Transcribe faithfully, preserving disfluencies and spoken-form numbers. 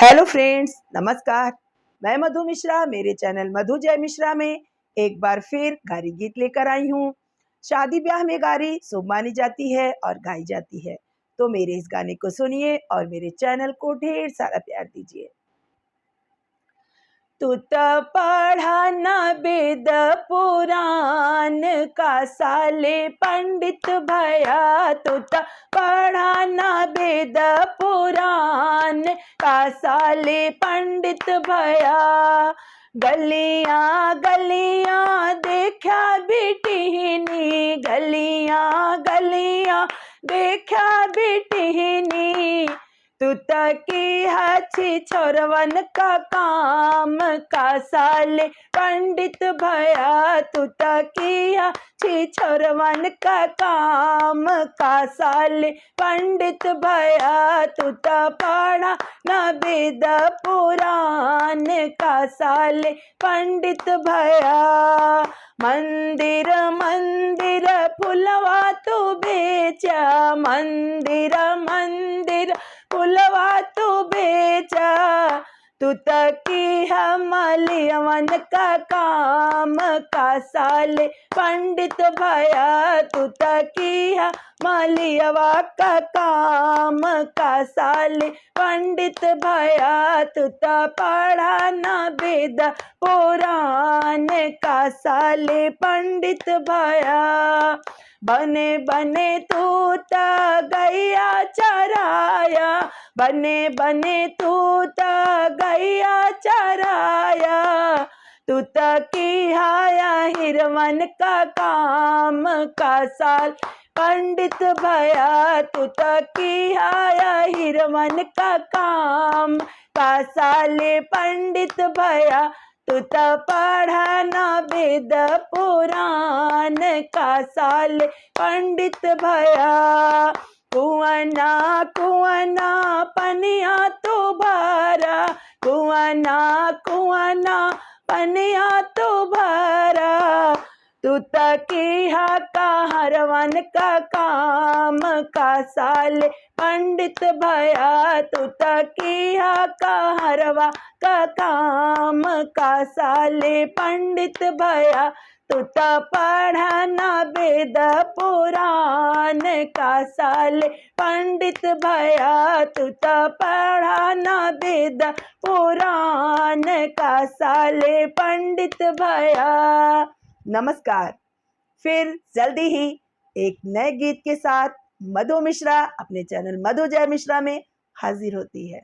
हेलो फ्रेंड्स, नमस्कार। मैं मधु मिश्रा, मेरे चैनल मधु जय मिश्रा में एक बार फिर गारी गीत लेकर आई हूँ। शादी ब्याह में गारी शुभ मानी जाती है और गाई जाती है, तो मेरे इस गाने को सुनिए और मेरे चैनल को ढेर सारा प्यार दीजिए। तू त पढ़ा न वेद पुराण, का साले पंडित भया। तू त पढ़ा न वेद पुराण, का साले पंडित भया। गलियां गलियां देख्या बिटिहनी, गलियां गलियां देख्या बिटिहनी। तू त किहा छी छोरवन का काम, का साले पंडित भया। तू त किहा छी छोरवन का काम, का साले पंडित भया। तू त पढ़ा न वेद पुराण, का साले पंडित भया। मंदिर मंदिर फुलवा तू बेचा, मंदिर मंदिर फुलवा तू बेचा। तू त किहा मलियवन का काम, का साले पंडित भया। तू त किहा मलियवा का काम, का साले पंडित भया। तू त पढ़ा न वेद पुराण, का साले पंडित भया। बने बने तू त गैया चराया, बने बने तू त गैया चराया। तू त किहा अहिरवन का काम, का साले पंडित भया। तू त किहा अहिरवन का काम, का साले पंडित भया। तू त पढ़ा न वेद पुराण, का साले पंडित भया। कुआना कुआना पनिया तू भरा, कुआना कुआना पनिया तू भरा। तू त किहा कहरवन का काम, का साले पंडित भया। तू त किहा कहरवा का काम, का साले पंडित भया। तू त पढ़ा न वेद पुराण, का साले पंडित भया। तू त पढ़ा न वेद पुराण, का साले पंडित भया। नमस्कार, फिर जल्दी ही एक नए गीत के साथ मधु मिश्रा अपने चैनल मधु जय मिश्रा में हाजिर होती है।